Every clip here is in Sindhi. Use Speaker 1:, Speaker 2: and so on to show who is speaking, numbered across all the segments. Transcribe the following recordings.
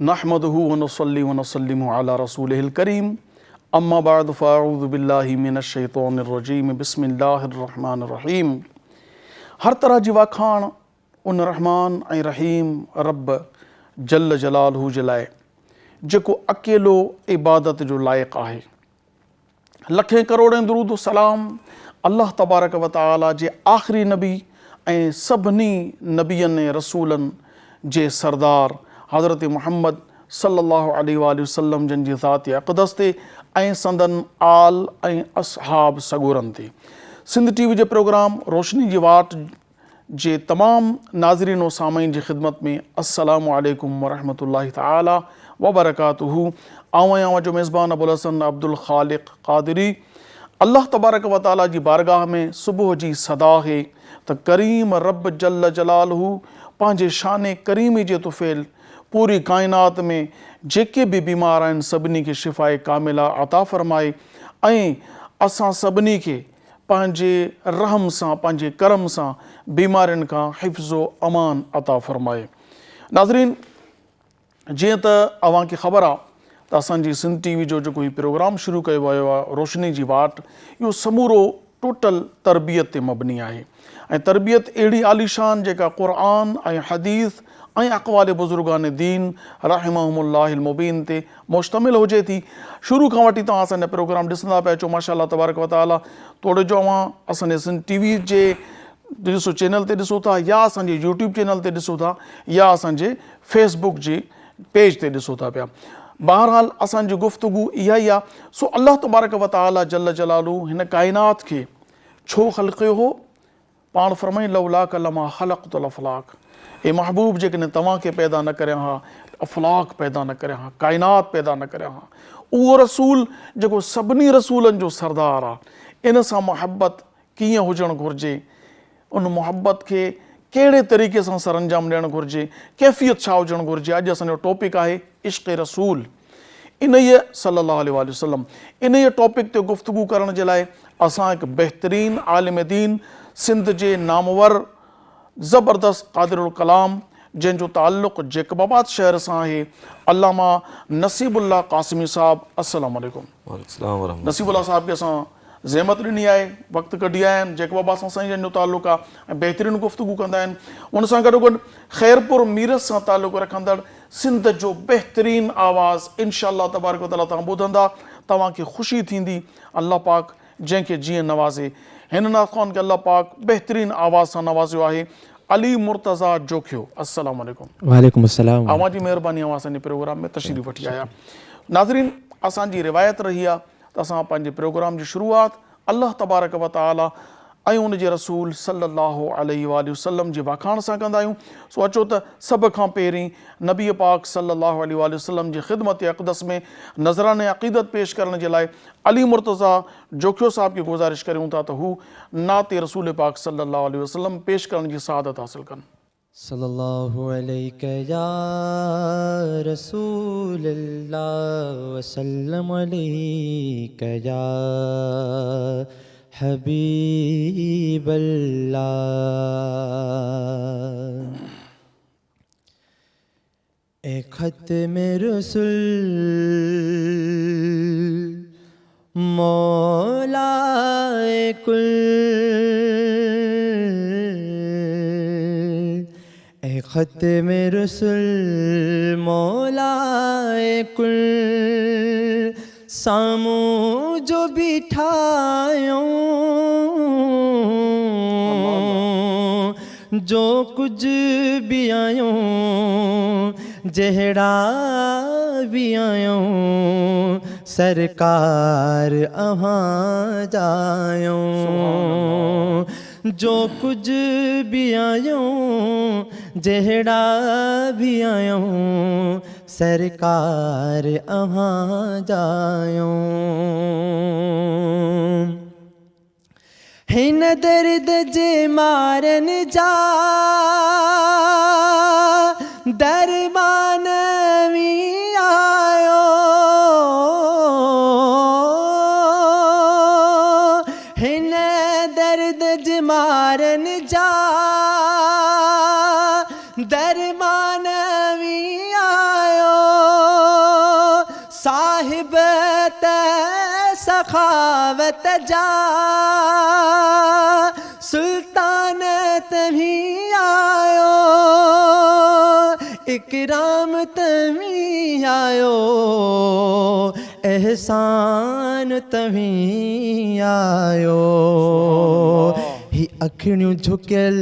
Speaker 1: نحمده ونصلي ونسلم علي رسوله الڪريم اما بعد فاعوذ بالله من الشيطان الرجيم بسم الله الرحمن الرحيم هر طرح جي واکاڻ ان رحمان ۽ رحيم رب جل جلاله جي لاء جيڪو اڪيلو عبادت جو لائق آهي. لکين ڪروڙين درود و سلام الله تبارڪ و تعالي جي آخري نبي ۽ سڀني نبين ۽ رسولن جي سردار حضرت محمد صلي الله عليه واٰله وسلم جن جي ذات اقدس تي ۽ سندن آل ۽ اصحاب سڳورن تي. سنڌ ٽي وي جي پروگرام روشني جي واٽ جي تمام ناظرين و سامعين جي خدمت ۾ السلام عليڪم ورحمة الله تعالي وبرڪاته آئون آهيان اوهان جو ميزبان ابوالحسن عبدالخالق قادري الله تبارڪ و تعالي جي بارگاهه ۾ صبح جي صدا آهي ته ڪريم رب جل جلاله پنهنجي شان ڪريمي جي طفيل پوري ڪائنات ۾ جيڪي به بيمار آهن سڀني کي شفاء ڪامله عطا فرمائي ۽ اسان سڀني کي پنهنجي رحم سان پنهنجي ڪرم سان بيمارين کان حفظ و امان عطا فرمائي. ناظرين جيئن ته اوهان کي خبر آ ته اسان جي سنڌ ٽي وي جو جيڪو هي پروگرام شروع ڪيو ويو آ روشني جي واٽ اهو سمورو ٽوٽل تربيت تي مبني آهي ۽ تربيت اهڙي عاليشان جيڪا قرآن ۽ حديث ۽ اقوال بزرگان دين رحمهم الله المبين تي مشتمل هجي ٿي. شروع کان وٺي توهان اسان جا پروگرام ڏسندا پيا اچو ماشاء الله تبارڪ وتعالي توڙي جو اوهان اسان جي سنڌ ٽي وي جي ڏسو چينل تي ڏسو ٿا يا اسان جي يوٽيوب چينل تي ڏسو ٿا يا اسان جي فيس بڪ جي پيج تي ڏسو ٿا پيا بهرحال اسان جي گفتگو اها ئي آهي سو الله تبارڪ وتعالي جل جلاله هن ڪائنات کي ڇو خلقيو هو پاڻ فرمائين لولاک لما خلقت الافلاک اي محبوب جيڪڏهن توهان کي پيدا نه ڪريان ها ته افلاڪ پيدا نه ڪريان ها ڪائنات پيدا نه ڪريان ها اهو رسول جيڪو سڀني رسولن جو سردار آ ان سان محبت ڪيئن هجڻ گهرجي ان محبت کي ڪهڙي طريقي سان سرانجام ڏيڻ گهرجي ڪيفيت ڇا هجڻ گهرجي اڄ اسان جو ٽاپڪ آهي عشق رسول انهيء صلّي الله عليه واٰله وسلّم انهيء ٽاپڪ تي گفتگو ڪرڻ جي لاء اسان هڪ بهترين عالم دين سنڌ جي نامور زبردست قادر الڪلام جنهن جو تعلق جيڪب آباد شهر سان آهي علامه نصيب الله قاسمي صاحب السلام عليڪم. وعليڪم
Speaker 2: السلام ورحمة الله.
Speaker 1: نصيب الله صاحب کي اسان زحمت ڏني آهي وقت ڪڍي آيا آهن جيڪب آباد سان سائين جن جو تعلق آهي ۽ بهترين گفتگو ڪندا آهن ان سان گڏوگڏ خيرپور ميرس سان تعلق رکندڙ سنڌ جو بهترين آواز انشاء الله تبارڪ وتعالي توهان ٻڌندا توهان کي خوشي ٿيندي الله پاڪ جنهن کي جيئن نوازي هن نعت خوان کي الله پاڪ بهترين آواز سان نوازيو آهي علي مرتضيٰ جوکيو السلام عليڪم.
Speaker 3: وعليڪم السلام.
Speaker 1: اوهان جي مهرباني اوهان اسان جي پروگرام ۾ تشريف وٺي آيا ناظرين اسان جي روايت رهي آهي ته اسان پنهنجي پروگرام جي شروعات الله تبارڪ و تعالي ۽ ان جي رسول صلي الله عليه واٰله وسلم جي واکاڻ سان ڪندا آهيون سو اچو ته سڀ کان پهرين نبي پاڪ صلي الله عليه واٰله وسلم جي خدمت اقدس ۾ نذرانه عقيدت پيش ڪرڻ جي لاء علي مرتضيٰ جوکيو صاحب کي گذارش ڪريون ٿا ته هو نعت رسول پاڪ صلي الله عليه وسلم پيش ڪرڻ جي سعادت حاصل ڪن.
Speaker 3: صلي الله عليڪ يا رسول الله وسلم عليڪ يا حبيب الله. اي ختم رسل مولا ڪل اي ختم رسل مولا ڪل سامهون جو بيٺا آهيون جو ڪجهه به آهيون جهڙا به آهيون سرڪار اوهان جا آهيون جو ڪجهه به آهيون جهڙا به آهيون سرڪار اوهان جا آهيون. هن درد جي مارن جا درمان اوهين آهيو. هن درد جي مارن جا درمان اوهين آهيو. سخاوت جا سلطان توهين آهيو، اڪرام توهين آهيو، احسان توهين آهيو. هي اکڙيون جهڪيل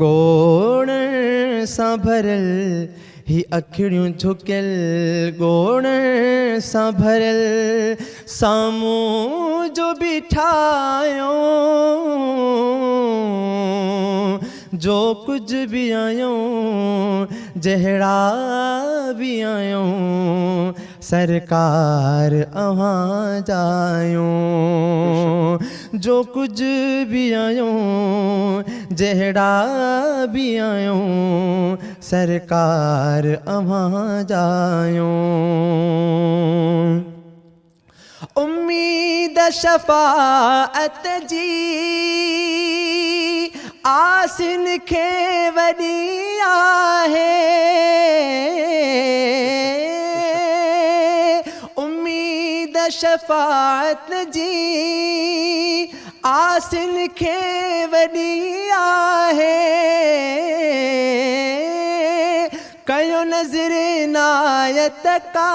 Speaker 3: ڳوڙهن سان ڀريل، هي اکڙيون جهڪيل ڳوڙهن سان ڀريل، سامهون جو بيٺا آهيون، جو ڪجهه به آهيون، جهڙا به آهيون، سرڪار اوهان جا آهيون، جو ڪجهه به آهيون، جهڙا به آهيون، سرڪار اوهان جا آهيون. اميد شفاعت جي آسن کي وڏي آهي. اميد شفاعت جي آسن کي وڏي آهي. ڪيو نظر عنايت ڪا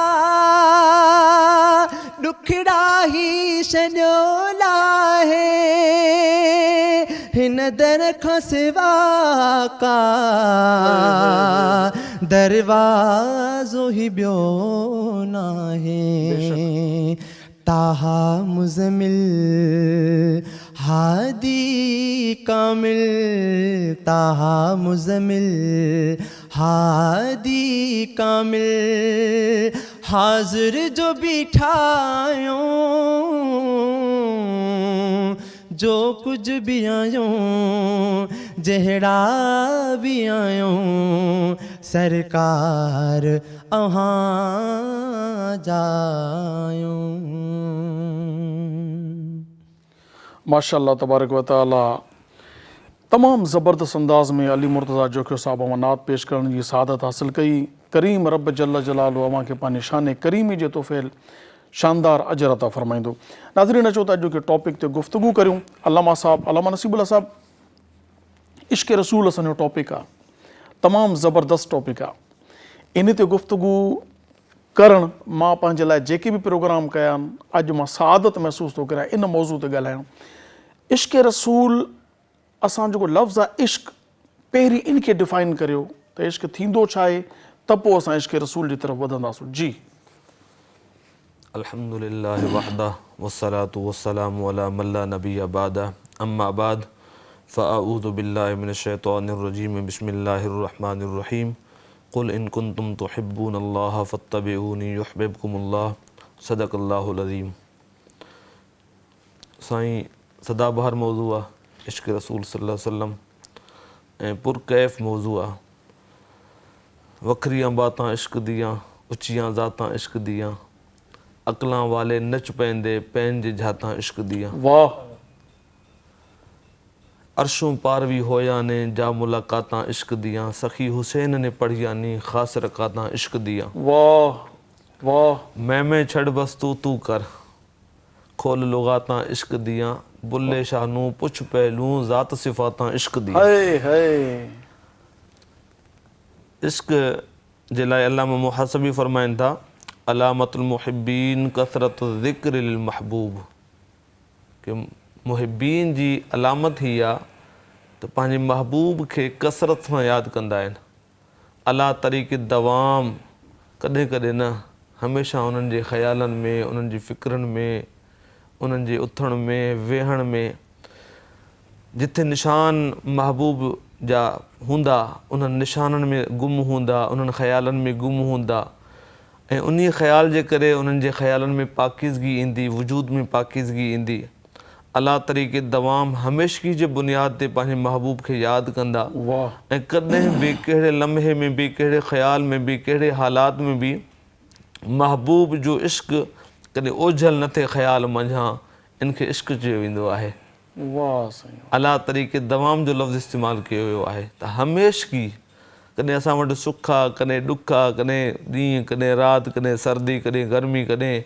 Speaker 3: ڏکڙا هي ڇڏيو لاهي هن در کان سوا ڪا دروازو هي ٻيو ناهي. طٰهٰ مزمل هادي ڪامل طٰهٰ مزمل هادي ڪامل حاضر جو بيٺا آهيون جو ڪجهه به آهيون جهڙا به آهيون سرڪار اوهان جا آهيون.
Speaker 1: ماشاءالله تبارڪ و تعالي تمام زبردست انداز ۾ علي مرتضيٰ جوکيو صاحب اوهان نعت پيش ڪرڻ جي سعادت حاصل ڪئي ڪريم رب جل جلاله اوهان کي پنهنجي شان ڪريمي جي توفيل شاندار اجر عطا فرمائيندو ناظرين اچو ته اڄوڪي ٽاپڪ تي گفتگو ڪريون علامه صاحب علامه نصيب الله صاحب عشق رسول اسان جو ٽاپڪ آ تمام زبردست ٽاپڪ آ ان تي گفتگو ڪرڻ مان پنهنجي لاء جيڪي به پروگرام ڪيا آهن اڄ مان سعادت محسوس ٿو ڪريان ان موضوع تي ڳالهائڻ عشق رسول اسان جيڪو لفظ آ عشق پهرين ان کي ڊفائن ڪريو ته عشق ٿيندو ڇا آهي ته پوء اسان عشق رسول جي طرف وڌنداسون جي.
Speaker 2: الحمد لله وحده والصلوة والسلام علي من لا نبي بعده اما بعد فاعوذ بالله من الشيطان الرجيم بسم الله الرحمن الرحيم قل ان كنتم تحبون الله فاتبعوني يحببكم الله صدق الله العظيم سائين سدا بهار موضوع آ عشق رسول صلي الله عليه وسلم ۽ پرڪيف موضوع آ وکريان باتان عشق ديان، اچيان ذاتان عشق ديان، عقلان والي نچ پئندي، پين جي جھاتان عشق ديان.
Speaker 1: واھ.
Speaker 2: عرشون پار وي هويا ني، جا ملاقاتان عشق ديان، سخي حسين ني پڙهيا ني، خاص رڪعتان عشق ديان.
Speaker 1: واھ واھ.
Speaker 2: مين مين ڇڏ بس تون تون ڪر، کول لغاتان عشق ديان، بلي شاھ نون پڇ پهلون، ذات صفاتان عشق ديان.
Speaker 1: هئي هئي.
Speaker 2: عشق جي لاء علامه محاسبي فرمائن ٿا، علامة المحبين ڪثرة الذڪر للمحبوب ڪي محبين جي علامت هي آ ته پنهنجي محبوب کي ڪثرت سان ياد ڪندا آهن، عليٰ طريق الدوام ڪڏهن ڪڏهن نه هميشه انهن جي خيالن ۾ انهن جي فڪرن ۾ انهن جي اٿڻ ۾ ويهڻ ۾. جتي نشان محبوب جا هوندا، انهن نشانن ۾ گم هوندا، انهن خيالن ۾ گم هوندا ۽ انهيء خيال جي ڪري انهن جي خيالن ۾ پاڪيزگي ايندي، وجود ۾ پاڪيزگي ايندي. عليٰ طريق الدوام هميشگي جي بنياد تي پنهنجي محبوب کي ياد ڪندا ۽ ڪڏهن به ڪهڙي لمحي ۾ به ڪهڙي خيال ۾ به ڪهڙي حالات ۾ به محبوب جو عشق ڪڏهن اوجهل نه ٿئي خيال منجهان ان کي عشق چيو ويندو آهي.
Speaker 1: واھ سائين واھ.
Speaker 2: عليٰ طريق دوام جو لفظ استعمال ڪيو ويو آهي ته هميشگي ڪڏهن اسان وٽ سک آ ڪڏهن ڏک آ ڪڏهن ڏينهن ڪڏهن رات ڪڏهن سردي ڪڏهن گرمي ڪڏهن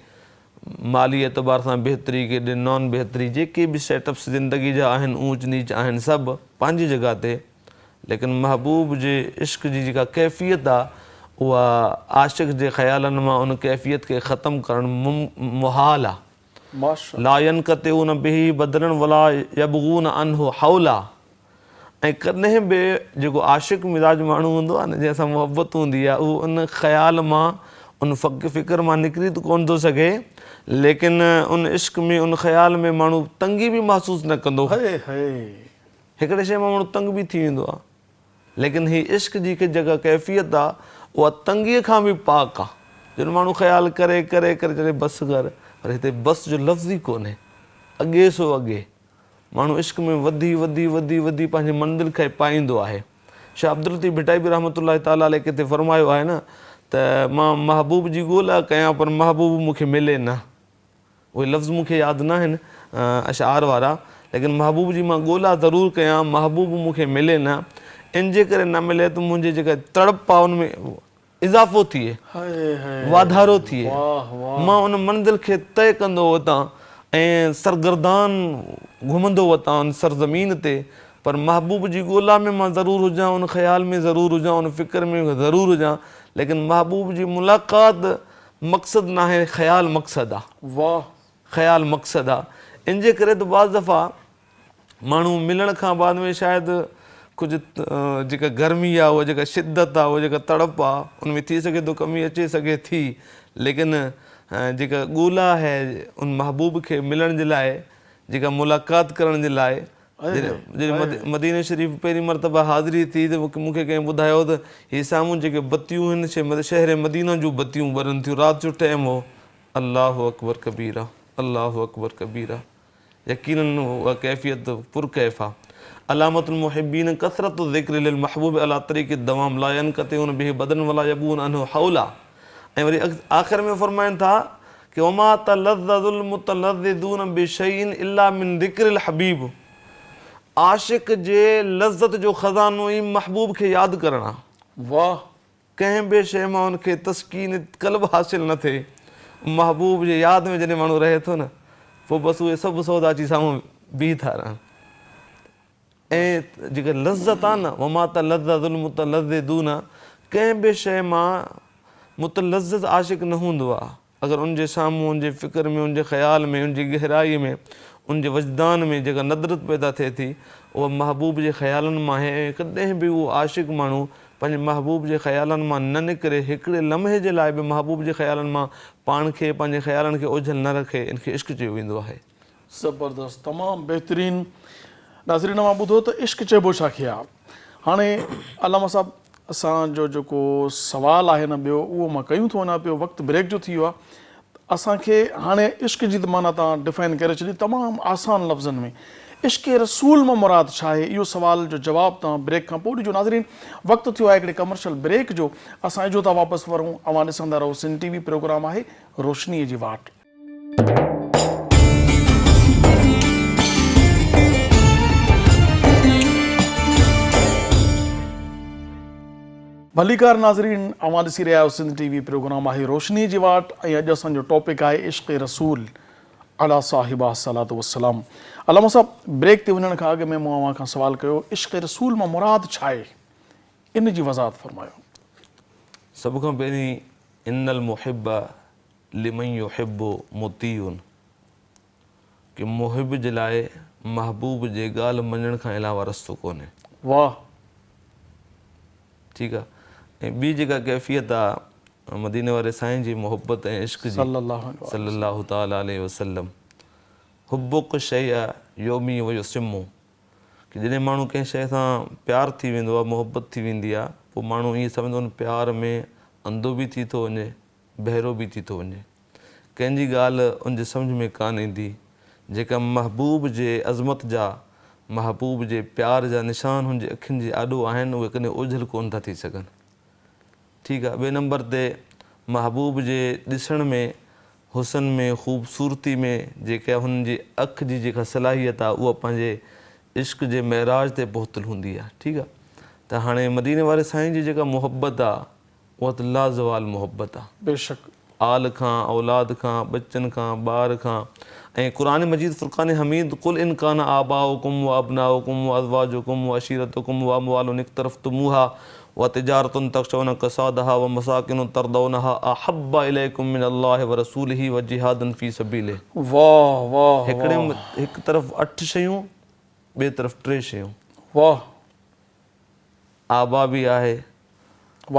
Speaker 2: مالي اعتبار سان بهتري ڪيڏي نان بهتري جيڪي به سيٽ اپس زندگي جا آهن اونچ نيچ آهن سڀ پنهنجي جڳهه تي ليڪن محبوب جي عشق جي جيڪا ڪيفيت آ اها عاشق جي خيالن مان ان ڪيفيت کي ختم ڪرڻ محال آ. لا ينقطعون به بدلا ولا يبغون عنه حولا ۽ ڪڏهن به جيڪو عاشق مزاج ماڻهو هوندو آهي نه جنهن سان محبت هوندي آهي اهو ان خيال مان ان فڪر مان نڪري ته ڪونه ٿو سگهي ليڪن ان عشق ۾ ان خيال ۾ ماڻهو تنگي به محسوس نه ڪندو. هڪڙي شيء مان ماڻهو تنگ به ٿي ويندو آهي ليڪن هي عشق جي هڪ جيڪا ڪيفيت آ اها تنگيء کان به پاڪ آ. جڏهن ماڻهو خيال ڪري ڪري ڪري چوي بس ڪر پر هتي بس جو لفظ ئي ڪونهي. اڳي سو اڳي. ماڻهو عشق ۾ وڌي وڌي وڌي وڌي پنهنجي منزل کي پائيندو آهي. شاهه عبداللطيف ڀٽائي به رحمة الله تعالٰي عليه ڪٿي فرمايو آهي نه ته مان محبوب جي ڳولا ڪيان پر محبوب مون کي ملي نه. اهي لفظ مون کي ياد ناهن اشعار وارا ليڪن محبوب جي مان ڳولا ضرور ڪيان محبوب مون کي ملي نه ان جي ڪري نه ملي ته منهنجي جيڪا تڙپ آ ان ۾ اضافو ٿئي واڌارو ٿئي مان ان منزل کي طئي ڪندو وتان ۽ سرگردان گهمندو وتان ان سرزمين تي پر محبوب جي ڳولا ۾ مان ضرور هجان ان خيال ۾ ضرور هجان ان فڪر ۾ ضرور هجان ليڪن محبوب جي ملاقات مقصد ناهي خيال مقصد آ.
Speaker 1: واھ.
Speaker 2: خيال مقصد آ. ان جي ڪري ته بعض دفعا ماڻهو ملڻ کان بعد ۾ شايد ڪجهه جيڪا گرمي آ اها جيڪا شدت آ اها جيڪا تڙپ آ ان ۾ ٿي سگهي ٿو ڪمي اچي سگهي ٿي ليڪن جيڪا ڳولا آهي ان محبوب کي ملڻ جي لاء جيڪا ملاقات ڪرڻ جي لاء جڏهن مديني شريف پهرين مرتبه حاضري ٿي ته مون کي ڪنهن ٻڌايو ته هي سامهون جيڪي بتيون هن سي شهر مدينه جون بتيون ٻرن ٿيون رات جو ٽيم هو الله اڪبر ڪبيرا الله اڪبر ڪبيرا يقيناً اها ڪيفيت پرڪيف آ علامة المحبين ڪثرت الذڪر للمحبوب علي طريق الدوام لا ينقطعون به بدلا ولا يبغون عنه حولا ۽ وري آخر ۾ فرمائن ٿا ڪي وما تلذذ المتلذذون بشيء الا من ذڪر الحبيب عاشق جي لذت جو خزانو ئي محبوب کي ياد ڪرڻ آ.
Speaker 1: واه.
Speaker 2: ڪنهن به شيء مان ان کي تسڪين قلب حاصل نه ٿئي محبوب جي ياد ۾ جڏهن ماڻهو رهي ٿو نه پوء بس اهي سڀ سودا اچي سامهون بيهي ٿا رهن. ۽ جيڪا لذت آ نه وما تلذذ المتلذذون ڪنهن به شيء مان متلذذ عاشق نه هوندو آ اگر ان جي سامهون ان جي فڪر ۾ ان جي خيال ۾ ان جي گهرائي ۾ ان جي وجدان ۾ جيڪا ندرت پيدا ٿئي ٿي اها محبوب جي خيالن مان آهي ۽ ڪڏهن به اهو عاشق ماڻهو پنهنجي محبوب جي خيالن مان نه نڪري هڪڙي لمحي جي لاء به محبوب جي خيالن مان پاڻ کي پنهنجي خيالن کي اوجهل نه رکي ان کي عشق چيو ويندو آهي.
Speaker 1: زبردست تمام بهترين ناظرين اوهان ٻڌو ته عشق چئبو ڇا کي آ هاڻي علامه صاحب اسان جو جيڪو سوال آهي نه ٻيو اهو مان ڪيون ٿو وڃان پيو وقت بريڪ جو ٿي ويو آ اسان کي هاڻي عشق جي ته معنيٰ توهان ڊفائن ڪري ڇڏي تمام آسان لفظن ۾ عشق رسول مان مراد ڇا آهي اهو سوال جو جواب توهان بريڪ کان پوء ڏجو ناظرين وقت ٿيو آهي هڪڙي ڪمرشل بريڪ جو اسان اجهو ٿا واپس ورون اوهان ڏسندا رهو سنڌ ٽي وي پروگرام آهي روشني جي واٽ. ڀليڪار ناظرين اوهان ڏسي رهيا آهيو سنڌ ٽي وي پروگرام آهي روشني جي واٽ ۽ اڄ اسان جو ٽاپڪ آهي عشق رسول علي صاحبه الصلوة والسلام علامه صاحب بريڪ تي وڃڻ کان اڳ ۾ مون اوهان کان سوال ڪيو عشق رسول مان مراد ڇا آهي ان جي وضاحت فرمايو.
Speaker 2: سڀ کان پهرين ان المحب لمن يحب مطيع ڪي محب جي لاء محبوب جي ڳالهه مڃڻ کان علاوه رستو ڪونهي.
Speaker 1: واه.
Speaker 2: ٺيڪ آ ۽ ٻي جيڪا ڪيفيت آ مديني واري سائين جي محبت ۽ عشق جي صلي الله تعالٰي عليه وسلم حبک الشيء يعمي ويصم ڪي جڏهن ماڻهو ڪنهن شيء سان پيار ٿي ويندو آ محبت ٿي ويندي آ پوء ماڻهو ائين سمجهندو ان پيار ۾ انڌو به ٿي ٿو وڃي بهرو به ٿي ٿو وڃي. ڪنهن جي ڳالهه ان جي سمجهه ۾ ڪانه ايندي. جيڪا محبوب جي عظمت جا، محبوب جي پيار جا نشان هن جي اکين جي آڏو آهن، اهي ڪڏهن اوجهل ڪونه ٿا ٿي سگهن. ٺيڪ آهي، ٻئي نمبر تي محبوب جي ڏسڻ ۾، حسن ۾، خوبصورتي ۾ جيڪا هن جي اک جي جيڪا صلاحيت آهي، اها پنهنجي عشق جي معراج تي پهتل هوندي آهي. ٺيڪ آهي ته هاڻي مديني واري سائين جي جيڪا محبت آهي، اها ته لازوال محبت آ.
Speaker 1: بيشڪ.
Speaker 2: آل کان، اولاد کان، ٻچن کان، ٻار کان ۽ قرآن مجيد فرقان حميد قل ان ڪان آباؤڪم و ابناؤڪم و ازواجڪم و عشيرتڪم و اموال اقترفتموها و تجارة تخشون کسادها و مساڪن ترضونها احب اليڪم من الله ورسوله و جهاد في سبيله.
Speaker 1: واه واه
Speaker 2: هڪڙي هڪ طرف اٺ شيون ٻئي طرف ٽي شيون.
Speaker 1: واه.
Speaker 2: آبا به آهي.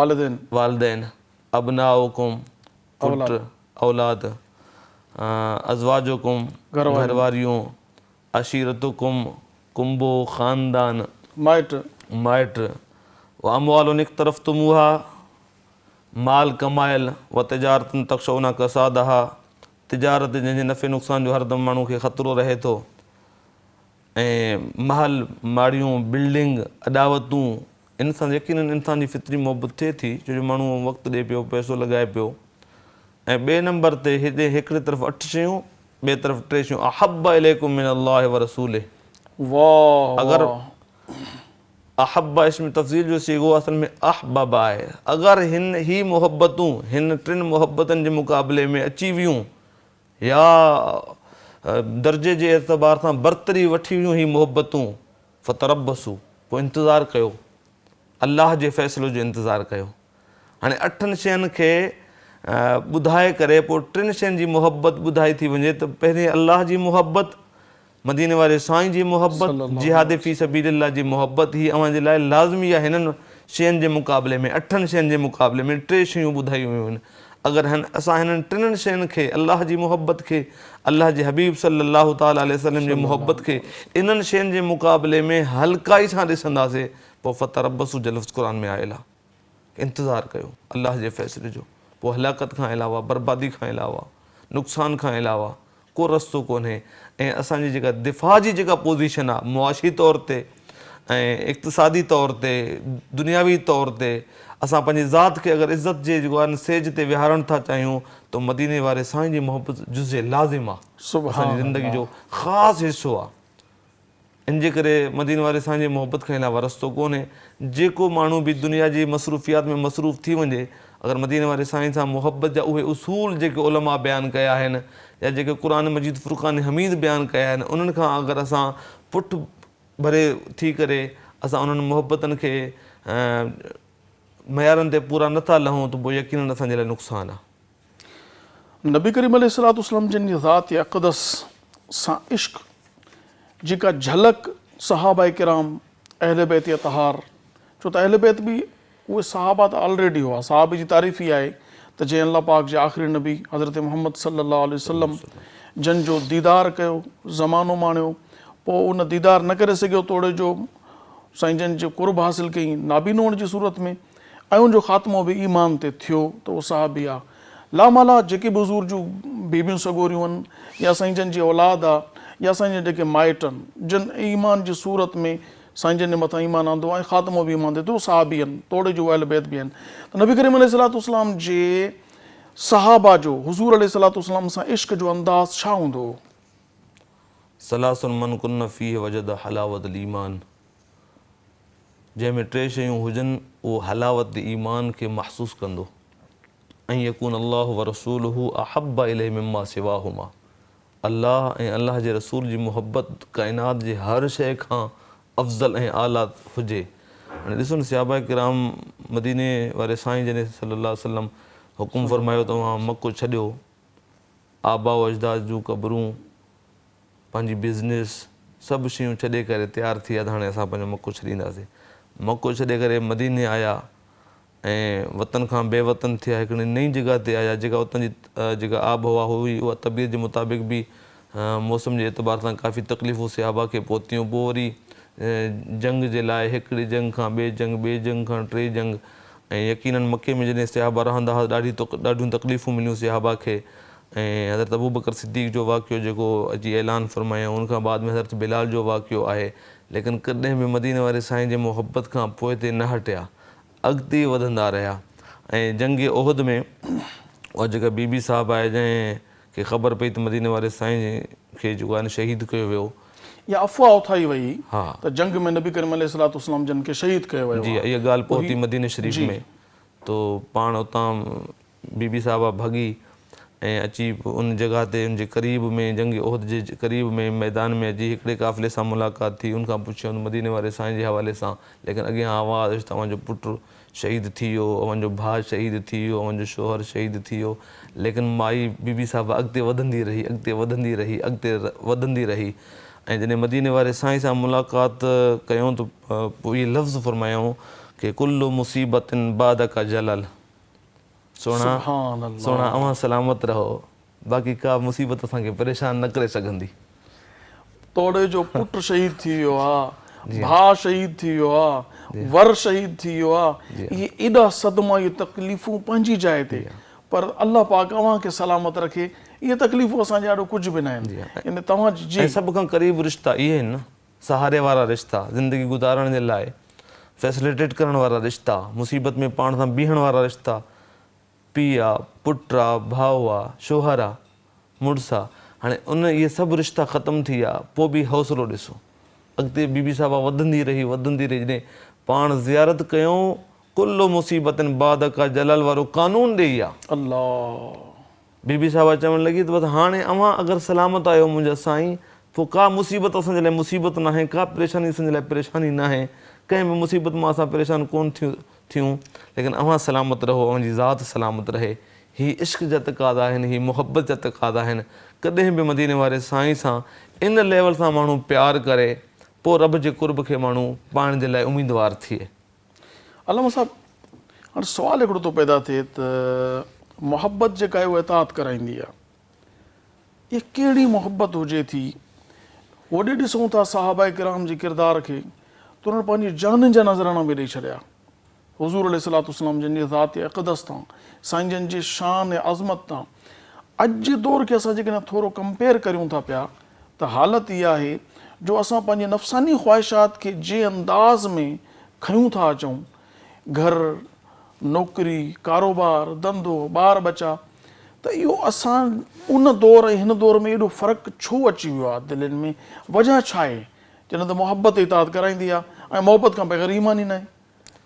Speaker 1: والدين.
Speaker 2: والدين، ابناؤڪم، پٽ، اولاد، ازواجڪم، گهر واريون، عشيرتڪم، ڪنبو، خاندان،
Speaker 1: مائٽ،
Speaker 2: مائٽ، واموال اقترفتموها، مال ڪمايل، وتجارة تخشون کسادها، تجارت جنهن جي نفعي نقصان جو هردم ماڻهو کي خطرو رهي ٿو. ۽ محل، ماڙيون، بلڊنگ، اڏاوتون، ان سان يقينن انسان جي فطري محبت ٿئي ٿي، ڇو جو ماڻهو وقت ڏئي پيو، پئسو لڳائي پيو ۽ ٻئي نمبر تي هتي هڪڙي طرف اٺ شيون، ٻئي طرف ٽي شيون احب اليڪم من الله ورسوله.
Speaker 1: واه
Speaker 2: اگر
Speaker 1: واه.
Speaker 2: احب اسم تفضيل جو صيغو اصل ۾ احبب آهي. اگر هن هي محبتون هن ٽن محبتن جي مقابلي ۾ اچي ويون يا درجي جي اعتبار سان برتري وٺي ويون هي محبتون، فتربصوا، پوء انتظار ڪيو، الله جي فيصلو جو انتظار ڪيو. هاڻي اٺن شين کي ٻڌائي ڪري پوء ٽن شين جي محبت ٻڌائي ٿي وڃي ته پهرين الله جي محبت، مديني واري سائين جي محبت، جهاد في سبيل الله جي محبت هي اوهان جي لاء لازمي آهي هنن شين جي مقابلي ۾ اٺن شين جي مقابلي ۾ ٽي شيون ٻڌايون ويون آهن اگر هن اسان هنن ٽنن شين کي الله جي محبت کي الله جي حبيب صلي الله تعالٰي عليه وسلم جي محبت کي انهن شين جي مقابلي ۾ هلڪائي سان ڏسنداسي پوء فتربصوا جو لفظ قرآن ۾ آيل آهي انتظار ڪيو الله جي فيصلي جو پوء هلاڪت کان علاوه بربادي کان علاوه نقصان کان علاوه ڪو رستو ڪونهي ۽ اسان جي جيڪا دفاع جي جيڪا پوزيشن آهي معاشي طور تي ۽ اقتصادي طور تي دنياوي طور تي اسان پنهنجي ذات کي اگر عزت جي جيڪو آهي سيج تي ويهارڻ ٿا چاهيون ته مديني واري سائين جي محبت جزء لازم آهي اسان جي زندگي جو خاص حصو آهي ان جي ڪري مديني واري سائين جي محبت کان علاوه رستو ڪونهي. جيڪو ماڻهو به دنيا جي مصروفيات ۾ مصروف ٿي وڃي، اگر مديني واري سائين سان محبت جا اهي اصول جيڪي علماء بيان ڪيا آهن يا جيڪي قرآن مجيد فرقان حميد بيان ڪيا آهن انهن کان اگر اسان پٺ ڀري ٿي ڪري اسان انهن محبتن کي معيارن تي پورا نه ٿا لهون ته پوء يقينن اسان جي لاء نقصان آهي.
Speaker 1: نبي ڪريم عليه الصلوة والسلام جن جي ذات اقدس سان عشق جي ڪا جهلڪ صحابه ڪرام اهل بيت اطهار ڇو ته اهل بيت به اهي صحابه ته آلريڊي هئا صحابي جي تعريف هي آهي ته جنهن الله پاڪ جي آخري نبي حضرت محمد صلي الله عليه وسلم جن جو ديدار ڪيو زمانو ماڻيو پوء ان ديدار نه ڪري سگهيو توڙي جو سائين جن جو قرب حاصل ڪيائين نابينو هئڻ جي صورت ۾ ۽ ان جو خاتمو به ايمان تي ٿيو ته اهو صحابي آ. لامحاله جيڪي به حضور جون بيبيون سڳوريون هن يا سائين جن جي اولاد آ يا سائين جن جيڪي مائٽ هن جن ايمان جي صورت ۾ سائين جن جي مٿان ايمان آندو ۽ خاتمو به ايمان تي ٿيو صحابي هن توڙي جو اهل بيت به آهن ته نبي ڪريم عليه الصلوة والسلام جي صحابه جو حضور عليه الصلوة والسلام سان عشق جو انداز ڇا هوندو هو؟
Speaker 2: ثلاث من ڪن فيه وجد حلاوة الايمان جنهن ۾ ٽي شيون هجن اهو حلاوت ايمان کي محسوس ڪندو، ان يڪون الله ورسوله احب اليه مما سواهما، الله ۽ الله جي رسول جي محبت ڪائنات جي هر شيء کان افضل ۽ اعليٰ هجي. هاڻي ڏسو نه صحابه ڪرام مديني واري سائين جڏهن صلي الله عليه وسلم حڪم فرمايو ته اوهان مڪو ڇڏيو، آباء و اجداد جون قبرون، پنهنجي بزنس سڀ شيون ڇڏي ڪري تيار ٿي ويا ته هاڻي اسان پنهنجو مڪو ڇڏينداسين. مڪو ڇڏي ڪري مديني آيا ۽ وطن کان بي وطن ٿيا هڪڙي نئين جڳهه تي آيا جيڪا اتان جي جيڪا آب هوا هئي اها طبيعت جي مطابق به موسم جي اعتبار سان ڪافي تڪليفون صحابه کي پهتيون پوء وري جنگ جي لاء هڪڙي جنگ کان ٻي جنگ ٻي جنگ کان ٽي جنگ ۽ يقينن مڪي ۾ جڏهن صحابه رهندا هئا ڏاڍي ڏاڍيون تڪليفون مليون صحابه کي ۽ حضرت ابوبڪر صديق جو واقعو جيڪو اچي اعلان فرمايائون ان کان بعد ۾ حضرت بلال جو واقعو آهي ليڪن ڪڏهن به مديني واري سائين جي محبت کان پوئتي نه هٽيا اڳتي وڌندا رهيا ۽ جنگ احد ۾ اها جيڪا بي بي صاحب آهي جنهن کي خبر پئي ته مديني واري سائين کي جيڪو آهي نه شهيد ڪيو ويو.
Speaker 1: اها افواهه اٿائي وئي ته جنگ ۾ نبي ڪريم عليه الصلوة والسلام جن کي شهيد ڪيو ويو
Speaker 2: جي
Speaker 1: آهي.
Speaker 2: اها ڳالهه پهتي مديني شريف ۾ تو پاڻ اتان بي بي صاحبه ڀڳي. ۽ اچي ان جڳهه تي ان جي قريب ۾ جنگ احد جي قريب ۾ ميدان ۾ اچي هڪڙي قافلي سان ملاقات ٿي ان کان پڇيائون ته مديني واري سائين جي حوالي سان ليڪن اڳيان آواز آيس ته اوهان جو پٽ شهيد ٿي ويو اوهان جو ڀاء شهيد ٿي ويو اوهان جو شوهر شهيد ٿي ويو ليڪن مائي بي بي صاحبه اڳتي وڌندي رهي اڳتي وڌندي رهي اڳتي وڌندي رهي ۽ جڏهن مديني واري سائين سان ملاقات ڪيائون ته پوء اهي لفظ فرمايائون ڪي ڪل مصيبت بعدک جلل سهڻا سهڻا اوهان سلامت رهو باقي ڪا مصيبت اسان کي پريشان نه ڪري سگهندي.
Speaker 1: توڙي جو پٽ شهيد ٿي ويو آ، ڀاء شهيد ٿي ويو آ، ور شهيد ٿي ويو آ، اهي ايڏا صدما اهي تڪليفون پنهنجي جاء تي پر الله پاڪ اوهان کي سلامت رکي اهي تڪليفون اسان جي آڏو ڪجهه به ناهن يعني توهان جي.
Speaker 2: ۽ سڀ کان قريب رشتا اهي آهن نه سهاري وارا رشتا، زندگي گذارڻ جي لاء فيسليٽيٽ ڪرڻ وارا رشتا، مصيبت ۾ پاڻ سان بيهڻ وارا رشتا، پيء آ، پٽ آ، ڀاء آ، شوهر آ، مڙس آ، هاڻي ان اهي سڀ رشتا ختم ٿي ويا پوء به حوصلو ڏسو اڳتي بي بي صاحبه وڌندي رهي وڌندي رهي جڏهن پاڻ زيارت ڪيائون ڪل مصيبت بعدک جلل وارو قانون ڏئي آ.
Speaker 1: الله.
Speaker 2: بي بي صاحبه چوڻ لڳي ته بس هاڻي اوهان اگر سلامت آهيو منهنجا سائين پوء ڪا مصيبت اسان جي لاء مصيبت ناهي، ڪا پريشاني اسان جي لاء پريشاني ناهي، ڪنهن به مصيبت مان اسان پريشان ڪونه ٿيون، ليڪن اوهان سلامت رهو، اوهان جي ذات سلامت رهي. هي عشق جا تقاضا آهن، هي محبت جا تقاضا آهن. ڪڏهن به مديني واري سائين سان ان ليول سان ماڻهو پيار ڪري، پوء رب جي قرب کي ماڻهو پائڻ جي لاء اميدوار ٿئي.
Speaker 1: علامه صاحب هاڻي سوال هڪڙو ٿو پيدا ٿئي ته محبت جيڪا آهي اها اطاعت ڪرائيندي آهي اها ڪهڙي محبت هجي ٿي هوڏي ڏسون ٿا صحابه ڪرام جي ڪردار کي ته انهن پنهنجي جانن جا نذرانا به ڏئي ڇڏيا حضور عليه الصلوة والسلام جن جي ذات اقدس تان سائين جن جي شان عظمت تان اڄ جي دور کي اسان جيڪڏهن ٿورو ڪمپيئر ڪريون ٿا پيا ته حالت اها آهي جو اسان پنهنجي نفساني خواهشات کي جنهن انداز ۾ کنيون ٿا اچون، گهر، نوڪري، ڪاروبار، ڌنڌو، ٻار ٻچا، ته اهو اسان ان دور ۽ هن دور ۾ ايڏو فرق ڇو اچي ويو آهي دلين ۾ وجهه ڇا آهي؟ جڏهن ته محبت اطاعت ڪرائيندي آهي ۽ محبت کان بغير ايمان ئي ناهي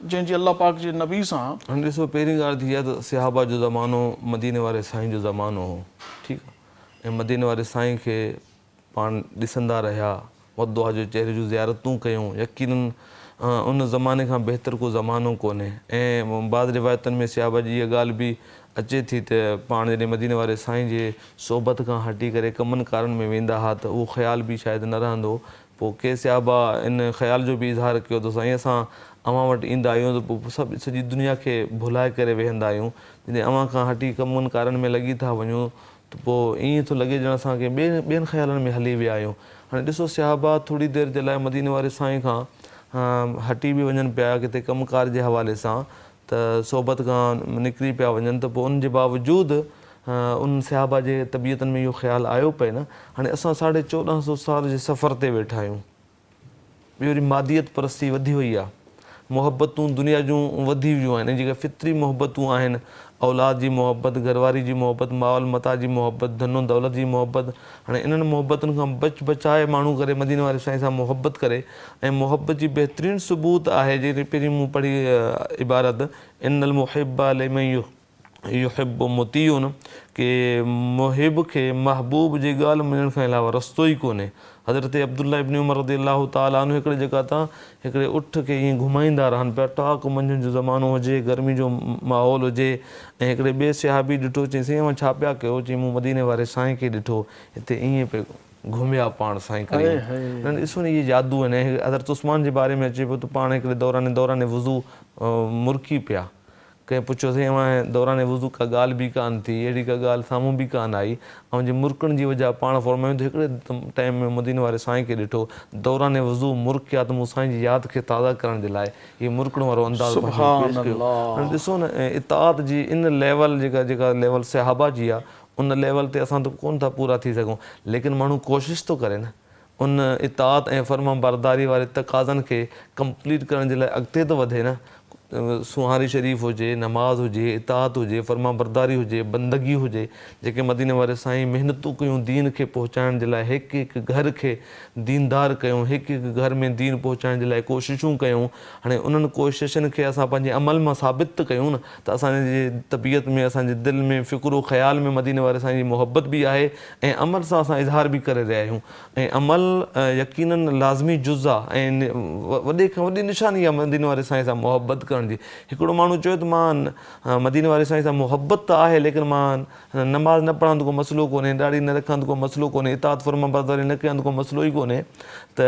Speaker 1: جنهن جي الله پاڪ جي نبي سان.
Speaker 2: هاڻي ڏسو پهرين ڳالهه ته اها ته صحابه جو زمانو مديني واري سائين جو زمانو هو ٺيڪ آهي. ۽ مديني واري سائين کي پاڻ ڏسندا رهيا، والضحيٰ جو چهري جون زيارتون ڪيون، يقيناً ان زماني کان بهتر ڪو زمانو ڪونهي ۽ بعض روايتن ۾ صحابه جي اها ڳالهه به اچي ٿي ته پاڻ جڏهن مديني واري سائين جي صحبت کان هٽي ڪري ڪمن ڪارن ۾ ويندا ها ته اهو خيال به شايد نه رهندو هو پوء ڪي صحابه ان خيال جو به اظهار ڪيو ته سائين اسان اوهان وٽ ايندا آهيون ته پوء سڀ سڄي دنيا کي ڀلائي ڪري ويهندا آهيون جڏهن اوهان کان هٽي ڪمن ڪارن ۾ لڳي ٿا وڃون ته پوء ائين ٿو لڳي ڄڻ اسان ڪنهن ٻئي ٻين خيالن ۾ هلي ويا آهيون. هاڻي ڏسو صحابه ٿوري دير جي لاء مديني واري سائين کان هٽي به وڃن پيا ڪٿي ڪم ڪار جي حوالي سان ته صحبت کان نڪري پيا وڃن ته پوء ان جي باوجود انهن صحابه جي طبيعتن ۾ اهو خيال آيو پئي نه هاڻي اسان ساڍي 14 سو سال جي سفر تي ويٺا آهيون. ٻيو وري ماديت پرستي وڌي وئي آهي، محبتون دنيا جون وڌي ويون آهن ۽ جيڪي فطري محبتون آهن، اولاد جي محبت، گهرواري جي محبت، مال متاع جي محبت، ڌن و دولت جي محبت، هاڻي انهن محبتن کان بچ بچائي ماڻهو ڪري مديني واري سائين سان محبت ڪري ۽ محبت جي بهترين ثبوت آهي جيڪي پهرين مون پڙهي عبارت ان المحب لمن يحب مطيع ڪي محب کي محبوب جي ڳالهه مڃڻ کان علاوه رستو ئي ڪونهي. حضرت عبدالله ابن عمر رضي الله تعالٰي عنه هڪڙي جڳهه تان هڪڙي اٺ کي ائين گهمائيندا رهن پيا، ٽاڪ منجهند جو زمانو هجي، گرمي جو ماحول هجي ۽ هڪڙي ٻئي صحابي ڏٺو، چيائين سائين اوهان ڇا پيا ڪيو؟ چيائين مون مديني واري سائين کي ڏٺو، هتي ائين پئي گهميا پاڻ سائين ڪريم. هاڻي ڏسو نه اهي جادو آهن ۽ حضرت عثمان جي باري ۾ اچي پيو ته پاڻ هڪڙي دوران دوران وضو مرڪي پيا. ڪنهن پڇيو سائين اوهان دوران وضو ڪا ڳالهه به ڪانه ٿي، اهڙي ڪا ڳالهه سامهون به ڪانه آئي، اوهان جي مرڪڻ جي وجهه پاڻ فرمايو ته هڪڙي ٽائيم ۾ مديني واري سائين کي ڏٺو، دوران وضو مرڪيا ته مون سائين جي ياد کي تازه ڪرڻ جي لاء هي مرڪڻ وارو انداز پنهنجو پيش ڪيو. هاڻي ڏسو نه اطاعت جي ان ليول جيڪا جيڪا ليول صحابه جي آهي ان ليول تي اسان ته ڪونه ٿا پورا ٿي سگهون ليڪن ماڻهو ڪوشش ٿو ڪري نه ان اطاعت ۽ فرمانبرداري واري تقاضن کي ڪمپليٽ ڪرڻ جي لاء اڳتي ته وڌي نه. سونهاري شريف هجي، نماز هجي، اطاعت هجي، فرمانبرداري هجي، بندگي هجي، جيڪي مديني واري سائين محنتون ڪيون دين کي پهچائڻ جي لاء هڪ هڪ گهر کي ديندار ڪيون، هڪ هڪ گهر ۾ دين پهچائڻ جي لاء ڪوششون ڪيون، هاڻي انهن ڪوششن کي اسان پنهنجي عمل مان ثابت ته ڪيون نه ته اسان جي طبيعت ۾ اسان جي دل ۾ فڪر و خيال ۾ مديني واري سائين جي محبت به آهي ۽ عمل سان اسان اظهار به ڪري رهيا آهيون ۽ عمل يقيناً لازمي جز آ ۽ وڏي کان وڏي نشاني آ مديني واري سائين سان محبت ڪرڻ جي. هڪڙو ماڻهو چيو ته مان مديني واري سائين سان محبت ته آهي ليڪن مان نماز نه پڙهان ته ڪو مسئلو ڪونهي، ڏاڙهي نه رکان ته ڪو مسئلو ڪونهي، اطاعت فرمانبرداري نه ڪيان ته ڪو مسئلو ئي ڪونهي ته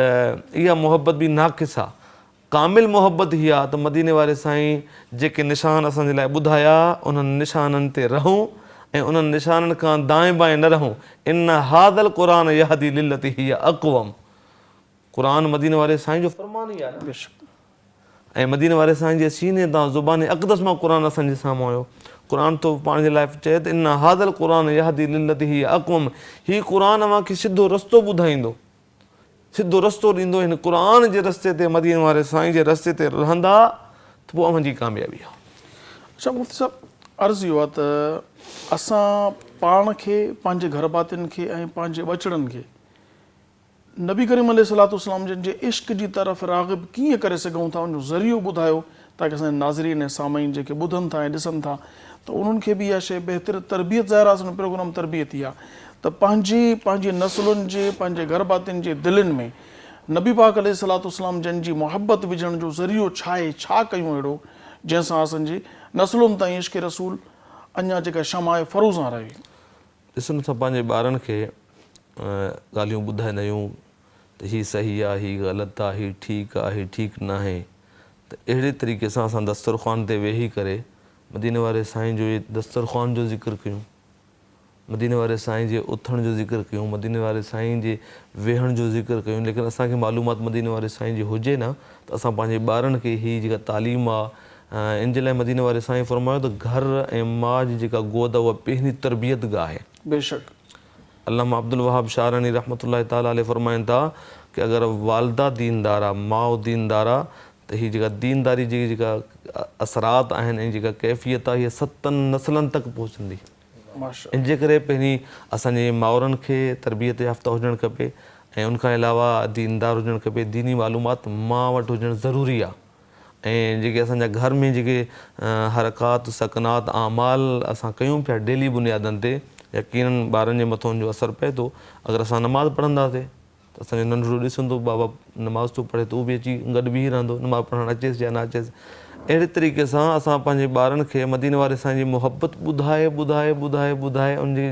Speaker 2: اها محبت به ناقص آ. ڪامل محبت هي آ ته مديني واري سائين جيڪي نشان اسان جي لاء ٻڌايا انهن نشانن تي رهون ۽ انهن نشانن کان دائين بائين نه رهون ان هذا القرآن يهدي للتي هي اقوم قرآن مديني واري سائين جو فرمان ئي آ نه
Speaker 1: بيشڪ.
Speaker 2: ۽ مديني واري سائين جي سيني تان زبان اقدس مان قرآن اسان جي سامهون آيو قرآن ٿو پاڻ جي لاء چئي ته ان هذا القرآن يهدي للتي هي اقوم هي قرآن اوهان کي سڌو رستو ٻڌائيندو سڌو رستو ڏيندو هن قرآن جي رستي تي مديني واري سائين جي رستي تي رهندا ته پوء اوهان جي ڪاميابي آهي.
Speaker 1: اڇا مفتي صاحب عرض اهو آهي ته اسان پاڻ کي پنهنجي گهر ڀاتين کي ۽ پنهنجي ٻچڙن کي نبي ڪريم عليه الصلوة والسلام جن جي عشق جي طرف راغب ڪيئن ڪري سگهون ٿا ان جو ذريعو ٻڌايو تاڪه اسان جا ناظرين ۽ سامعين جيڪي ٻڌن ٿا ۽ ڏسن ٿا ته انهن کي به اها شيء بهتر تربيت ظاهر آهي اسان جو پروگرام تربيتي آهي ته پنهنجي پنهنجي نسلن جي پنهنجي گهر ڀاتين جي دلين ۾ نبي پاڪ عليه الصلوة والسلام جن جي محبت وجهڻ جو ذريعو ڇا آهي ڇا ڪيون اهڙو جنهن سان اسان جي نسلن تائين عشق رسول اڃا جيڪا شمع آهي فروزان رهي.
Speaker 2: ڏسو نه اسان پنهنجي ٻارن کي ڳالهيون ٻڌائيندا آهيون ته هي صحيح آهي هي غلط آهي هي ٺيڪ آهي هي ٺيڪ ناهي ته اهڙي طريقي سان اسان دسترخوان تي ويهي ڪري مديني واري سائين جو دسترخوان جو ذڪر ڪيون، مديني واري سائين جي اٿڻ جو ذڪر ڪيون، مديني واري سائين جي ويهڻ جو ذڪر ڪيون ليڪن اسان کي معلومات مديني واري سائين جي هجي نه ته اسان پنهنجي ٻارن کي هي جيڪا تعليم آ ان جي لاء مديني واري سائين فرمايو ته گهر ۽ ماء جي جيڪا گود آ اها پهرين تربيت گاهه آهي.
Speaker 1: بيشڪ.
Speaker 2: علامه عبدالوهاب شعراني رحمة الله تعالٰي عليه فرمائن ٿا ڪه اگر والده ديندار آ، ماء ديندار آ ته هي جيڪا دينداري جي جيڪا اثرات آهن ۽ جيڪا ڪيفيت آ هيء ستن نسلن تڪ پهچندي. ان جي ڪري پهرين اسان جي مائرن کي تربيت يافته هجڻ کپي ۽ ان کان علاوه ديندار هجڻ کپي، ديني معلومات ماء وٽ هجڻ ضروري آ. ۽ جيڪي اسان جا گهر ۾ جيڪي حرڪات، سڪنات، اعمال اسان ڪيون پيا ڊيلي بنيادن تي يقينن ٻارن جي مٿان ان جو اثر پئي ٿو. اگر اسان نماز پڙهنداسين ته اسان جو ننڍڙو ڏسندو بابا نماز ٿو پڙهي ته اهو به اچي گڏ بيهي رهندو نماز پڙهڻ اچيس يا نه اچيس. اهڙي طريقي سان اسان پنهنجي ٻارن کي مديني واري سائين جي محبت ٻڌائي ٻڌائي ٻڌائي ٻڌائي ان جي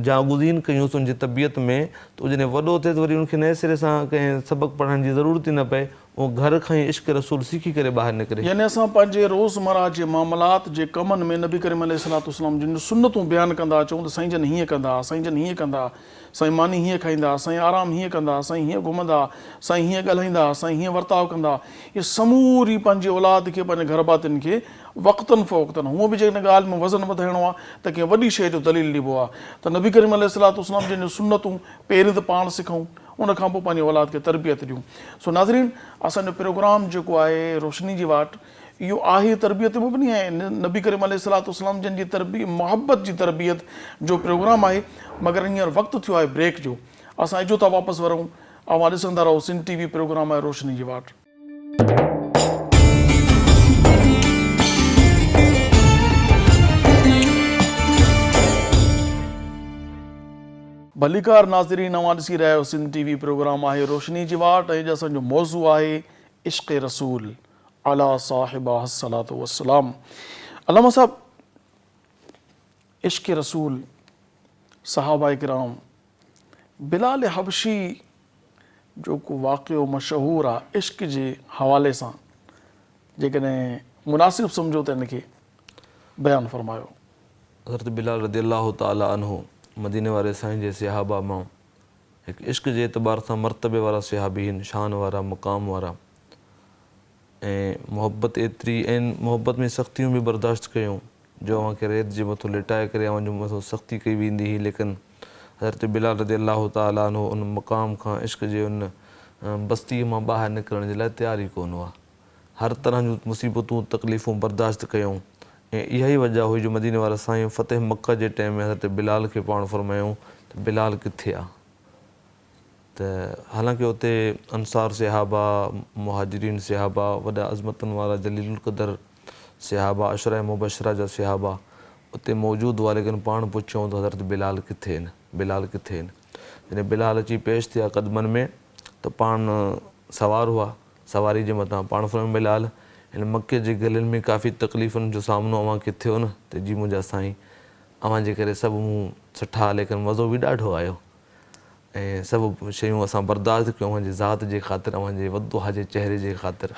Speaker 2: جاگزين ڪيونس ان جي طبيعت ۾ ته اهو جڏهن وڏو ٿئي ته وري ان کي نئين سري سان ڪنهن سبق پڙهڻ جي ضرورت ئي نه پئي اهو گهر کان ئي عشق رسول سکي ڪري ٻاهر نڪري.
Speaker 1: يعني اسان پنهنجي روزمره جي معاملات جي ڪمن ۾ نبي ڪريم عليه الصلوة والسلام جن جون سنتون بيان ڪندا اچون ته سائين جن هيئن ڪندا ها، سائين جن هيئن ڪندا ها، سائين ماني هيئن کائيندا ها، سائين آرام هيئن ڪندا ها، سائين هيئن گهمندا ها، سائين هيئن ڳالهائيندا ها، سائين هيئن ورتاء ڪندا ها. اهي سموري پنهنجي اولاد کي پنهنجي گهر ڀاتين کي وقتاً فوقتاً هونء به جيڪڏهن ڳالهه ۾ وزن وڌائڻو آهي ته ڪنهن وڏي شيء جو دليل ڏبو آهي ته نبي ڪريم عليه الصلوة والسلام جن جون سنتون پهرين ته پاڻ سکون ان کان پوء پنهنجي اولاد کي تربيت ڏيون. سو ناظرين اسان جو پروگرام جيڪو آهي روشني جي واٽ اهو آهي تربيت تي مبني ۽ نبي ڪريم عليه الصلوة والسلام جن جي تربي محبت جي تربيت جو پروگرام آهي مگر هينئر وقت ٿيو آهي بريڪ جو اسان اجهو ٿا واپس ورون اوهان ڏسندا رهو سنڌ ٽي وي پروگرام آهي روشني جي واٽ. ڀليڪار ناظرين اوهان ڏسي رهيا آهيو سنڌ ٽي وي پروگرام آهي روشني جي واٽ ۽ اڄ اسان جو موضوع آهي عشق رسول علي صاحبه الصلوة والسلام علامه صاحب عشق رسول صحابه ڪرام بلال حبشي جو ڪو واقعو مشهور آ عشق جي حوالي سان جيڪڏهن مناسب سمجهو ته ان کي بيان فرمايو.
Speaker 2: حضرت بلال رضي الله تعالٰي عنه مديني واري سائين جي صحابه مان هڪ عشق جي اعتبار سان مرتبي وارا صحابي هن شان وارا مقام وارا ۽ محبت ايتري ۽ محبت ۾ سختيون به برداشت ڪيون جو اوهان کي ريت جي مٿو ليٽائي ڪري اوهان جو مٿو سختي ڪئي ويندي هئي ليڪن حضرت بلال رضي الله تعالٰي عنه ان مقام کان عشق جي ان بستيء مان ٻاهر نڪرڻ جي لاء تيار ئي ڪونه هئا. هر طرح جون مصيبتون تڪليفون برداشت ڪيون ۽ اها ئي وجه هئي جو مديني وارا سائين فتح مڪه جي ٽائيم ۾ حضرت بلال کي پاڻ فرمايائون ته بلال ڪٿي آ؟ ته حالانڪه اتي انصار صحابه، مهاجرين صحابه، وڏا عظمتن وارا جليل القدر صحابه، عشره مبشره جا صحابه اتي موجود هئا ليڪن پاڻ پڇيائون ته حضرت بلال ڪٿي آهن؟ بلال ڪٿي آهن؟ جڏهن بلال اچي پيش ٿيا قدمن ۾ ته پاڻ سوار هئا سواري جي مٿان پاڻ فرمايو بلال هن مڪي جي گلين ۾ ڪافي تڪليفن جو سامنو اوهان کي ٿيو نه ته جي منهنجا سائين اوهان جي ڪري سڀ مون سٺا ليڪن مزو به ڏاڍو آيو ۽ سڀ شيون اسان برداشت ڪيون اوهان جي ذات جي خاطر اوهان جي والضحيٰ جي چهري جي خاطر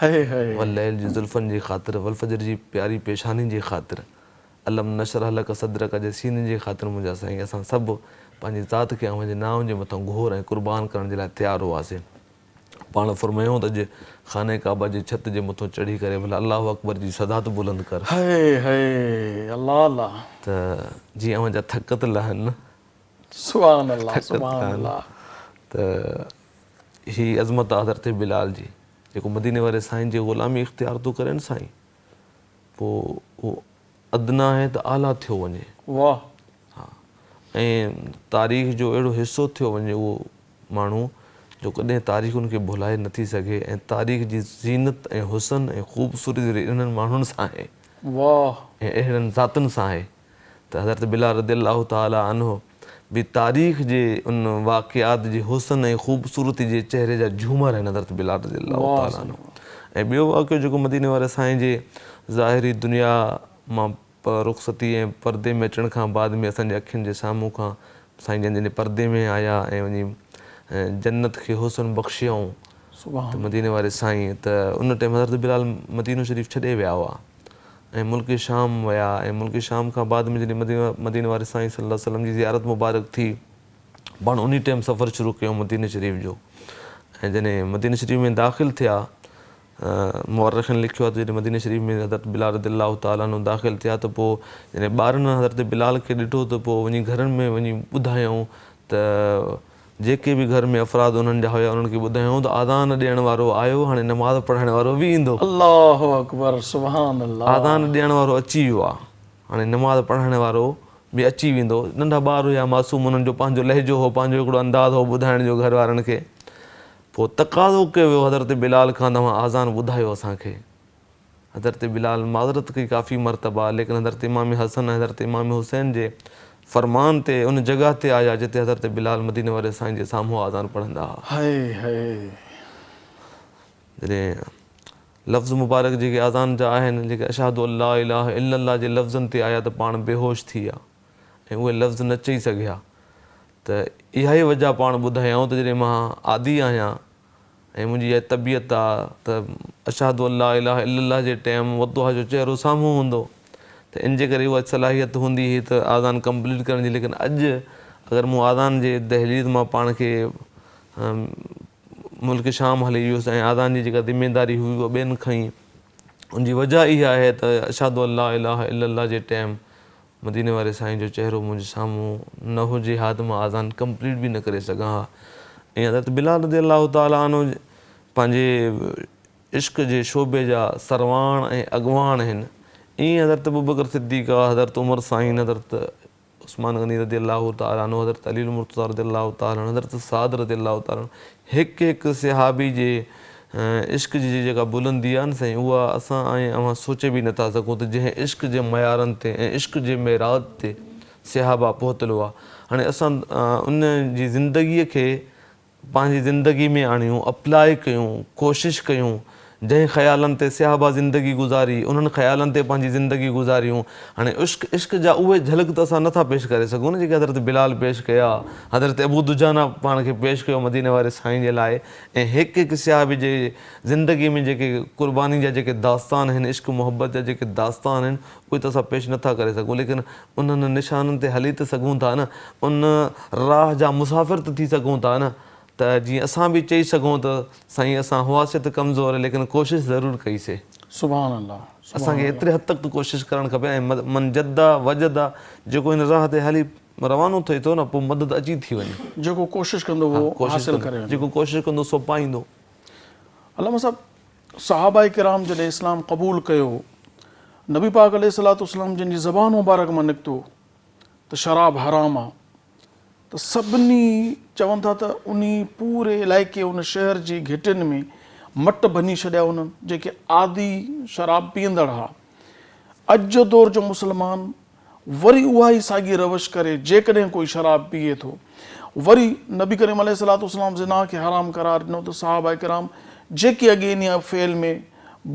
Speaker 2: والليل جي زلفن جي خاطر والفجر جي پياري پيشاني جي خاطر الم نشرح لک صدرک جي سيني جي خاطر منهنجا سائين اسان سڀ پنهنجي ذات کي اوهان جي نانء جي مٿان گهور ۽ قربان ڪرڻ جي لاء تيار هئاسين. پاڻ فرمايائون ته اڄ خانه ڪعبه جي ڇت جي مٿون چڙهي ڪري ڀلا الله اڪبر جي صدا ته بلند ڪر.
Speaker 1: هئي هئي الله الله.
Speaker 2: ته جيئن اوهان جا ٿڪ ته لهن نه.
Speaker 1: سبحان الله سبحان الله.
Speaker 2: ته هي عظمت آ حضرت بلال جي جيڪو مديني واري سائين جي غلامي اختيار ٿو ڪري نه سائين پوء اهو ادنيٰ آهي ته اعليٰ ٿيو وڃي.
Speaker 1: واه.
Speaker 2: ها ۽ تاريخ جو اهڙو حصو ٿيو وڃي اهو ماڻهو جو ڪڏهن تاريخ ان کي ڀلائي نٿي سگهي ۽ تاريخ جي زينت ۽ حسن ۽ خوبصورتي وري انهن ماڻهن سان آهي.
Speaker 1: واه.
Speaker 2: ۽ اهڙن ذاتن سان آهي ته حضرت بلال رضي الله تعالٰي عنه به تاريخ جي ان واقعات جي حسن ۽ خوبصورتي جي چهري جا جهومر آهن حضرت بلال رضي الله تعالٰي عنه ۽ ٻيو واقعو جيڪو مديني واري سائين جي ظاهري دنيا مان رخصتي ۽ پردي ۾ اچڻ کان بعد ۾ اسان جي اکين جي سامهون کان سائين جن جڏهن پردي ۾ آيا ۽ وڃي جنت کي حسن بخشيائون ته مديني واري سائين ته ان ٽائيم حضرت بلال مدينو شريف ڇڏي ويا هئا ۽ ملڪ شام ويا ۽ ملڪ شام کان بعد ۾ جڏهن مديني واري سائين صلي الله عليه وسلم جي زيارت مبارڪ ٿي پاڻ انهي ٽائيم سفر شروع ڪيو مديني شريف جو ۽ جڏهن مديني شريف ۾ داخل ٿيا مورخن لکيو آهي ته جڏهن مديني شريف ۾ حضرت بلال رضي الله تعالٰي عنه داخل ٿيا ته پوء جڏهن ٻارن حضرت بلال کي ڏٺو ته پوء وڃي گهرن ۾ وڃي ٻڌايائون ته جيڪي به گهر ۾ افراد انهن جا هيا انهن کي ٻڌايائون ته اذان ڏيڻ وارو آيو هاڻي نماز پڙهائڻ وارو به ايندو.
Speaker 1: الله اڪبر سبحان الله.
Speaker 2: اذان ڏيڻ وارو اچي ويو آ هاڻي نماز پڙهائڻ وارو به اچي ويندو. ننڍا ٻار هيا معصوم انهن جو پنهنجو لهجو هو پنهنجو هڪڙو انداز هو ٻڌائڻ جو گهر وارن کي. پوء تقاضو ڪيو ويو حضرت بلال کان ته اوهان اذان ٻڌايو اسان کي. حضرت بلال معذرت ڪئي ڪافي مرتبه ليڪن حضرت امام حسن ۽ حضرت امام حسين جي فرمان تي ان جڳهه تي آيا جتي حضرت بلال مديني واري سائين جي سامهون آذان پڙهندا ها.
Speaker 1: هائي هائي.
Speaker 2: جڏهن لفظ مبارڪ جيڪي آذان جا آهن جيڪي اشهد ان لا اله الا الله جي لفظن تي آيا ته پاڻ بيهوش ٿي ويا ۽ اهي لفظ نه چئي سگهيا ته اها ئي وجهه پاڻ ٻڌايائون ته جڏهن مان عادي آهيان ۽ منهنجي اها طبيعت آ ته اشهد ان لا اله الا الله جي ٽيم والضحيٰ جو چهرو سامهون هوندو ته ان جي ڪري اها صلاحيت هوندي هئي ته آذان ڪمپليٽ ڪرڻ جي ليڪن اڄ اگر مون آذان جي دهليز مان پاڻ کي ملڪ شام هلي ويس ۽ آذان جي جيڪا ذميداري هئي اها ٻين کنئي ان جي وجه اها آهي ته اشهد ان لا اله الا الله جي ٽيم مديني واري سائين جو چهرو منهنجي سامهون نه هجي ها ته مان آذان ڪمپليٽ به نه ڪري سگهان ها ۽ حضرت بلال رضي الله تعالٰي عنه پنهنجي عشق جي شعبي جا سرواڻ ۽ اڳواڻ هن ائين حضرت ابوبڪر صديق حضرت عمر سائين حضرت عثمان غني رضي الله تعالٰي عنه حضرت علي المرتضيٰ رضي الله تعالٰي عنه حضرت سعد رضي الله تعالٰي عنه هڪ هڪ صحابي جي عشق جي جيڪا بلندي آهي نه سائين اها اسان ۽ اوهان سوچي به نٿا سگهون ته جنهن عشق جي معيارن تي ۽ عشق جي معراج تي صحابه پهتل هئا هاڻي اسان ان جي زندگيء کي پنهنجي زندگي ۾ آڻيون اپلاء ڪيون ڪوشش ڪيون جنهن خيالن تي صحابه زندگي گذاري انهن خيالن تي پنهنجي زندگي گذاريون هاڻي عشق عشق جا اهي جهلڪ ته اسان نٿا پيش ڪري سگهون نه جيڪي حضرت بلال پيش ڪيا حضرت ابو دجانه پاڻ کي پيش ڪيو مديني واري سائين جي لاء ۽ هڪ هڪ صحابي جي زندگي ۾ جيڪي قرباني جا جيڪي داستان آهن عشق محبت جا جيڪي داستان آهن اهي ته اسان پيش نٿا ڪري سگهون ليڪن انهن نشانن تي هلي ته سگهون ٿا نه ان راهه جا مسافر ته ٿي سگهون ٿا نه ته جيئن اسان به چئي سگهون ته سائين اسان هئاسي ته ڪمزور ليڪن ڪوشش ضرور ڪئي سي.
Speaker 1: سبحان الله
Speaker 2: اسان کي ايتري حد تڪ ته ڪوشش ڪرڻ کپي ۽ من جد وجد جيڪو هن راهه تي هلي روانو ٿئي ٿو نه پوء مدد اچي ٿي وڃي.
Speaker 1: جيڪو ڪوشش ڪندو اهو حاصل ڪري ويندو.
Speaker 2: جيڪو ڪوشش ڪندو سو پائيندو.
Speaker 1: علامه صاحب! صحابه ڪرام جڏهن اسلام قبول ڪيو، نبي پاڪ عليه الصلوة والسلام جن جي زبان مبارڪ مان نڪتو ته شراب حرام آ ته سڀني چون ٿا ته انهي پوري علائقي ان شهر جي گهٽين ۾ مٽ ڀڃي ڇڏيا انهن جيڪي عادي شراب پيئندڙ ها. اڄ جو دور جو مسلمان وري اها ئي ساڳي روش ڪري جيڪڏهن ڪوئي شراب پيئي ٿو وري نبي ڪريم عليه الصلوة والسلام زنا کي حرام قرار ڏنو ته صحابه ڪرام جيڪي اڳي انهيء فعل ۾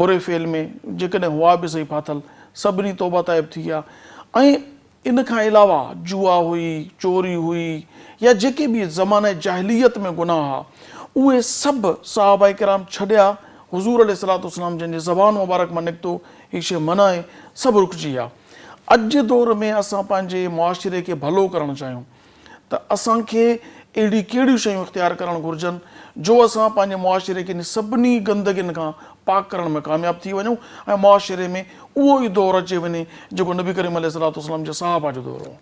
Speaker 1: بري فعل ۾ جيڪڏهن هئا به سهي ڦاٿل سڀني توبه تائب ٿي ويا ۽ ان کان علاوه جوا هئي چوري هئي يا جيڪي به زمانه جاهليت ۾ گناهه ها اهي سڀ صحابه ڪرام ڇڏيا حضور عليه الصلوة والسلام جن جي زبان مبارڪ مان نڪتو هي شيء منع آهي سڀ رڪجي ويا. اڄ جي دور ۾ اسان پنهنجي معاشري کي ڀلو ڪرڻ چاهيون ته اسان کي اهڙي ڪهڙيون شيون اختيار ڪرڻ گهرجن جو اسان پنهنجي معاشري کي ان سڀني گندگين کان پاڪ ڪرڻ ۾ ڪامياب ٿي وڃون ۽ معاشري ۾ اهو ئي دور اچي وڃي جيڪو نبي ڪريم عليه الصلوة والسلام جي صحابه جو دور هو.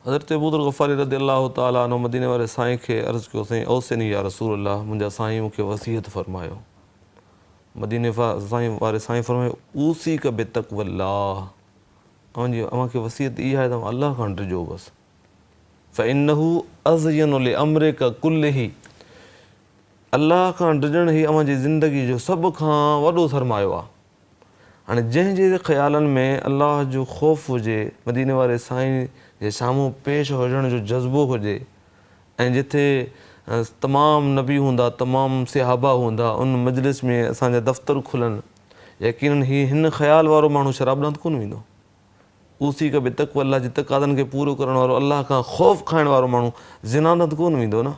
Speaker 2: حضرت ابوذر غفاري رضي الله تعالٰي عنه مديني واري سائين کي عرض ڪيو سائين اوصني يا رسول الله منهنجا سائين مون کي وصيت فرمايو. مديني واري سائين فرمايو، اوصيڪ بتقوي الله، اوهان جي اوهان کي وصيت اها آهي ته اوهان الله کان ڊڄو بس، فانه ازين لامرک ڪله، الله کان ڊڄڻ هي اوهان جي زندگي جو سڀ کان وڏو سرمايو آهي. هاڻي جنهن جي خيالن ۾ الله جو خوف هجي، مديني واري سائين جي سامهون پيش هجڻ جو جذبو هجي، ۽ جتي تمام نبي هوندا، تمام صحابه هوندا، ان مجلس ۾ اسان جا دفتر کلن، يقيناً هي هن خيال وارو ماڻهو شراب ڏانهن ته ڪونه ويندو. اوصيڪ بتقوي الله جي تقاضن کي پورو ڪرڻ وارو الله کان خوف کائڻ وارو ماڻهو زنا ڏانهن ته ڪونه ويندو نه.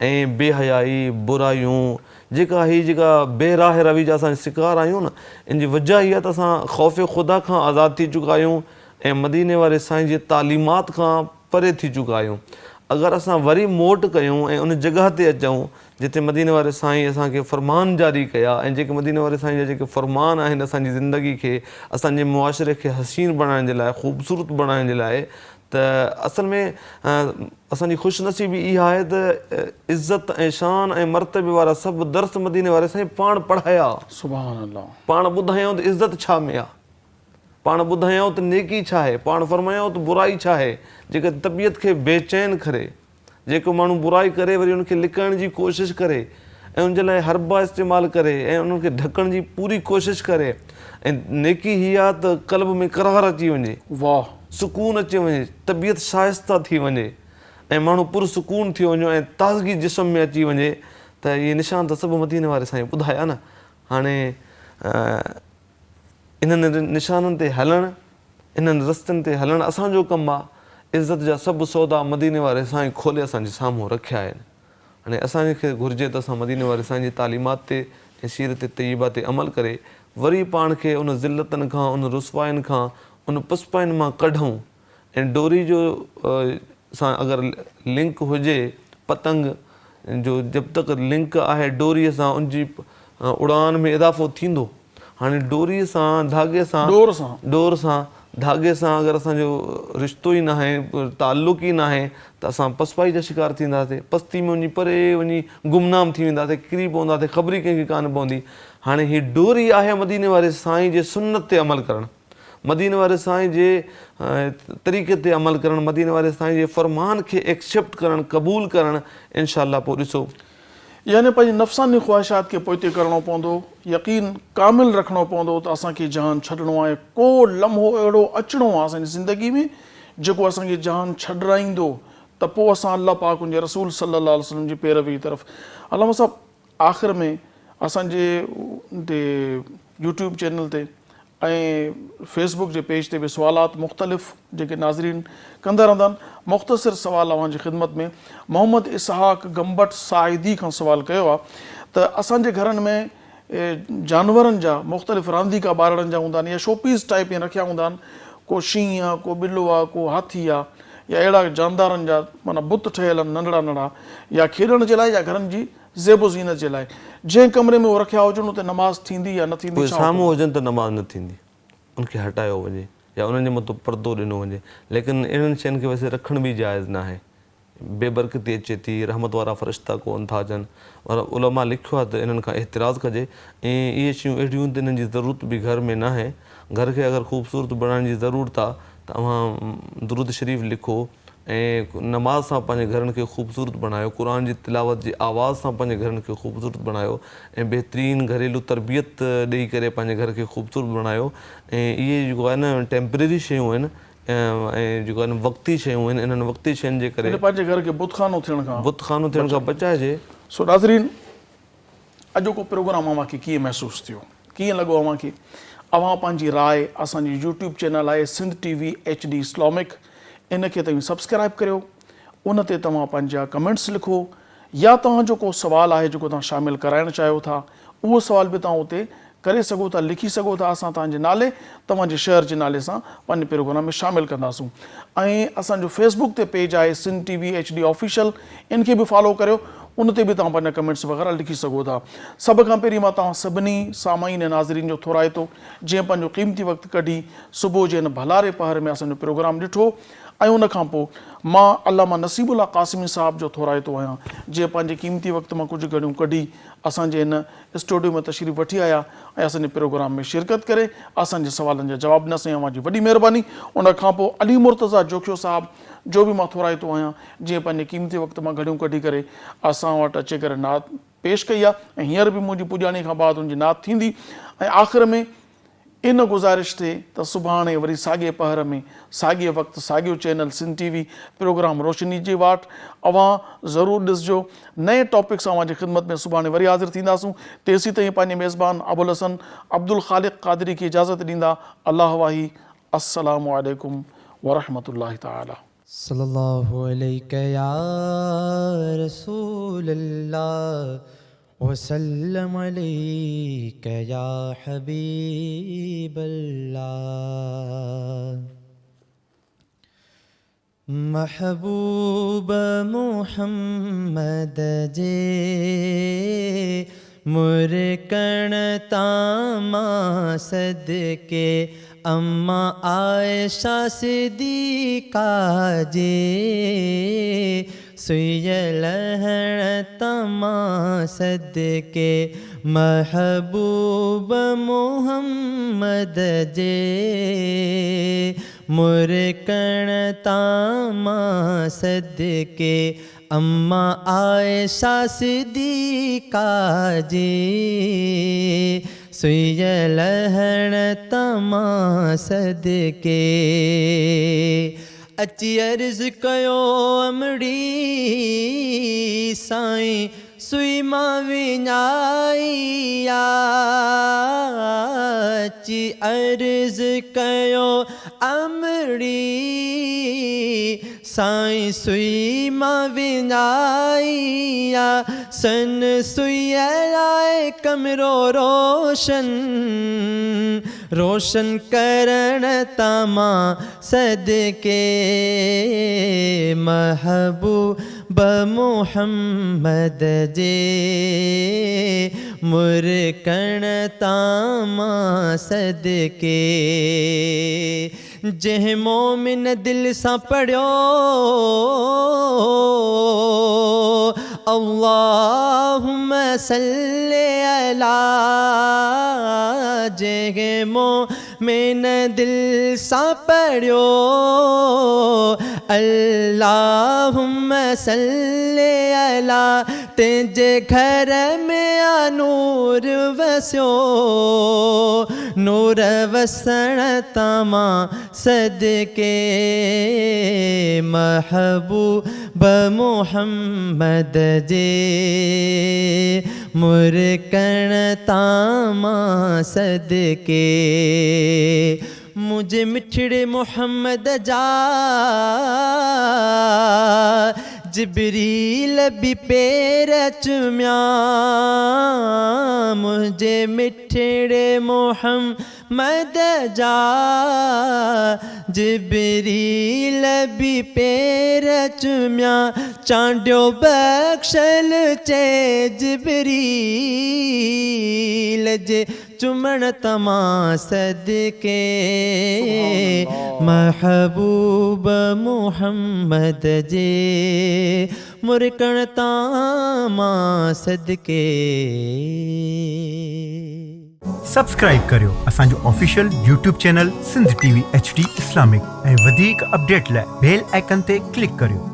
Speaker 2: ۽ بي حيائي، برايون، جيڪا هي جيڪا بي راهه روي جا اسان شڪار آهيون نه، ان جي وجه هي آهي ته اسان خوف خدا کان آزاد ٿي چڪا آهيون ۽ مديني واري سائين جي تعليمات کان پري ٿي چڪا آهيون. اگر اسان وري موٽ ڪيون ۽ ان جڳهه تي اچون جتي مديني واري سائين اسان کي فرمان جاري ڪيا ۽ جيڪي مديني واري سائين جا جيڪي فرمان آهن اسان جي زندگي کي اسان جي معاشري کي حسين بڻائڻ جي لاء خوبصورت بڻائڻ جي لاء ته اصل ۾ اسان جي خوش نصيبي اها آهي ته عزت ۽ شان ۽ مرتبي وارا سڀ درس مديني واري سائين پاڻ پڙهايا.
Speaker 1: سبحان الله.
Speaker 2: پاڻ ٻڌايائون ته عزت ڇا ۾ آهي. پاڻ ٻڌايائون ته نيڪي ڇا آهي، پاڻ فرمايائون ته برائي ڇا آهي، جيڪا طبيعت کي بي چين ڪري، جيڪو ماڻهو برائي ڪري وري ان کي لڪائڻ جي ڪوشش ڪري ۽ ان جي لاء حربا استعمال ڪري ۽ انهن کي ڍڪڻ جي پوري ڪوشش ڪري ۽ نيڪي هي آهي ته قلب ۾ قرار اچي وڃي،
Speaker 1: واهه.
Speaker 2: سڪون اچي وڃي، طبيعت شائسته ٿي وڃي ۽ ماڻهو پرسڪون ٿي وڃي ۽ تازگي جسم ۾ اچي وڃي ته اهي نشان ته سڀ مديني واري سائين ٻڌايا نه هاڻي انهن نشانن تي هلڻ، انهن رستن تي هلڻ اسان جو ڪم آ. عزت جا سڀ سودا مديني واري سائين کولي اسان جي سامهون رکيا آهن. هاڻي اسان کي گهرجي ته اسان مديني واري سائين جي تعليمات تي ۽ سيرت طيبه تي عمل ڪري وري پاڻ کي ان ذلتن کان، ان رسواين کان، ان پسپاين مان ڪڍون ۽ ڊوري جو سان اگر لنڪ هجي پتنگ جو جب تڪ لنڪ آهي ڊوري سان ان جي اڙان ۾ اضافو ٿيندو هاڻي ڊوري سان ڌاڳي سان
Speaker 1: ڏور سان
Speaker 2: ڏور سان ڌاڳي سان اگر اسان جو رشتو ئي ناهي تعلق ئي ناهي ته اسان پسپائي جا شڪار ٿينداسي پستي ۾ وڃي پري وڃي گمنام ٿي وينداسي ڪري پونداسي خبر ئي ڪنهن کي ڪانه پوندي هاڻي هي ڊوري آهي مديني واري سائين جي سنت تي عمل ڪرڻ مديني واري سائين جي طريقي تي عمل ڪرڻ، مديني واري سائين جي فرمان کي ايڪسيپٽ ڪرڻ، قبول ڪرڻ، انشاء الله پوء ڏسو.
Speaker 1: يعني پنهنجي نفساني خواهشات کي پوئتي ڪرڻو پوندو، يقين ڪامل رکڻو پوندو ته اسان کي جهان ڇڏڻو آهي، ڪو لمحو اهڙو اچڻو آهي اسان جي زندگي ۾ جيڪو اسان کي جهان ڇڏرائيندو ته پوء اسان الله پاڪ ان جي رسول صلي الله عليه وسلم جي پيروي طرف علامه صاحب آخر ۾ اسان جي تي يوٽيوب چينل تي ۽ فيس بڪ جي پيج تي به سوالات مختلف جيڪي ناظرين ڪندا رهندا آهن مختصر سوال اوهان جي خدمت ۾ محمد اسحاق گمبٽ ساعدي کان سوال ڪيو آهي ته اسان جي گهرن ۾ جانورن جا مختلف رانديڪا ٻارڙن جا هوندا آهن يا شوپيس ٽائيپ ائين رکيا هوندا آهن ڪو شينهن آهي ڪو ٻلو آهي ڪو هاٿي آهي يا اهڙا جاندارن جا معنيٰ بت ٺهيل آهن ننڍڙا ننڍڙا يا کيڏڻ جي لاء يا گهرن جي زيب و زينت جي لاء جنهن ڪمري ۾ اهي رکيا هجن اتي نماز ٿيندي يا نه ٿيندي
Speaker 2: اهي
Speaker 1: ڇا حڪم
Speaker 2: سامهون
Speaker 1: آهي؟
Speaker 2: هجن ته نماز نه ٿيندي ان کي هٽايو وڃي يا انهن جي مٿان پردو ڏنو وڃي ليڪن اهڙن شين کي ويسي رکڻ به جائز ناهي. بي برڪتي اچي ٿي، رحمت وارا فرشتا ڪو نه ٿا اچن. پر علماء لکيو آهي ته انهن کان احتراز ڪجي ۽ اهي شيون اهڙيون آهن ته انهن جي ضرورت به گهر ۾ ناهي. گهر کي اگر خوبصورت بڻائڻ جي ضرورت آهي ته اوهان درود شريف لکو ۽ نماز سان پنهنجي گهرن کي خوبصورت بڻايو، قرآن جي تلاوت جي آواز سان پنهنجي گهرن کي خوبصورت بڻايو ۽ بهترين گهريلو تربيت ڏئي ڪري پنهنجي گهر کي خوبصورت بڻايو ۽ اهي جيڪو آهي نه ٽيمپرري شيون آهن ۽ جيڪو آهن وقتي شيون آهن انهن وقتي شين جي ڪري
Speaker 1: يعني پنهنجي گهر کي بتخانو ٿيڻ کان
Speaker 2: بتخانو ٿيڻ کان بچائجي.
Speaker 1: سو ناظرين اڄوڪو پروگرام اوهان کي ڪيئن محسوس ٿيو ڪيئن لڳو اوهان کي اوهان پنهنجي راء اسان جي يوٽيوب چينل آهي Sindh T V H D Islamic ان کي توهين سبسڪرائب ڪريو ان تي توهان پنهنجا ڪمينٽس لکو يا توهان جو ڪو سوال آهي جيڪو توهان شامل ڪرائڻ چاهيو ٿا اهو سوال به توهان اتي ڪري سگهو ٿا لکي سگهو ٿا اسان توهان جي نالي توهان جي شهر جي نالي سان پنهنجي پروگرام ۾ شامل ڪنداسون ۽ اسان جو فيس بڪ تي پيج آهي Sindh T V H D official ان کي به فالو ڪريو ان تي به توهان پنهنجا ڪمينٽس وغيره لکي سگهو ٿا سڀ کان پهرين مان توهان سڀني سامعين ۽ ناظرين جو ٿورائتو جنهن پنهنجو قيمتي وقت ڪڍي صبح جي هن ڀلاري پهر ۾ اسان جو پروگرام ڏٺو ۽ ان کان پوء مان علامه نصيب الله قاسمي صاحب جو ٿورائتو آهيان جنهن پنهنجي قيمتي وقت مان ڪجهه گهڙيون ڪڍي اسان جي هن اسٽوڊيو ۾ تشريف وٺي آيا ۽ اسان جي پروگرام ۾ شرڪت ڪري اسان جي سوالن جا جواب ڏنا سائين اوهان جي وڏي مهرباني ان کان پوء علي مرتضيٰ جوکيو صاحب جو به مان ٿورائتو آهيان جنهن پنهنجي قيمتي وقت مان گهڙيون ڪڍي ڪري اسان وٽ اچي ڪري نعت پيش ڪئي آهي ۽ هينئر به منهنجي پڄاڻي کان بعد ان جي نعت ٿيندي ۽ آخر ۾ ان گذارش تي ته سڀاڻي وري ساڳئي پهر ۾ ساڳئي وقت ساڳيو channel Sindh T V programme روشني جي واٽ اوهان ضرور ڏسجو نئين ٽاپڪ سان اوهان جي خدمت ۾ سڀاڻي وري حاضر ٿينداسون تيسيتائين پنهنجي ميزبان ابوالحسن عبدالخالق قادري کي اجازت ڏيندا الله واهي السلام عليڪم ورحمة الله تعالي.
Speaker 3: صلي الله عليڪ يا رسول الله وسلم عليڪ يا حبيب الله محبوب محمد جي مرڪڻ تان مان صدقي اما عائشه صديقه جي سوئي لهڻ تان مان صدقي محبوب محمد جي مرڪڻ تان مان صدقي اما عائشه صديقه جي سوئي لهڻ تان مان صدقي اچي عرض ڪيو امڙي سائين سوئي مان وڃائي آ اچي عرض ڪيو امڙي سائين سوئي مان وڃائي آ سن سوئيء لاء ڪمرو روشن روشن ڪرڻ تان مان صدقي محبوب محمد جي مرڪڻ تان مان صدقي جنهن مومن دل سان پڙهيو اللهم صل علي جنهن مومن دل سان پڙهيو اللهم صل علي تنهنجي گهر ۾ آ نور وسيو، نور وسڻ تان مان صدقي محبوب محمد جي مرڪڻ تان مان صدقي منهنجي مٺڙي محمد جا جبريل به پير چميا منهنجي مٺڙي محمد جا جبريل به پير چميا چانڊيو بخشل چئي جبريل جي. چمڻ تمان صدقي. محبوب محمد جي مرڪڻ تان مان صدقي.
Speaker 4: سبسڪرائيب ڪريو اسان جو official YouTube channel Sindh T V H D Islamic ۽ وڌيڪ اپڊيٽ لاء بيل آئيڪن تي ڪلڪ ڪريو.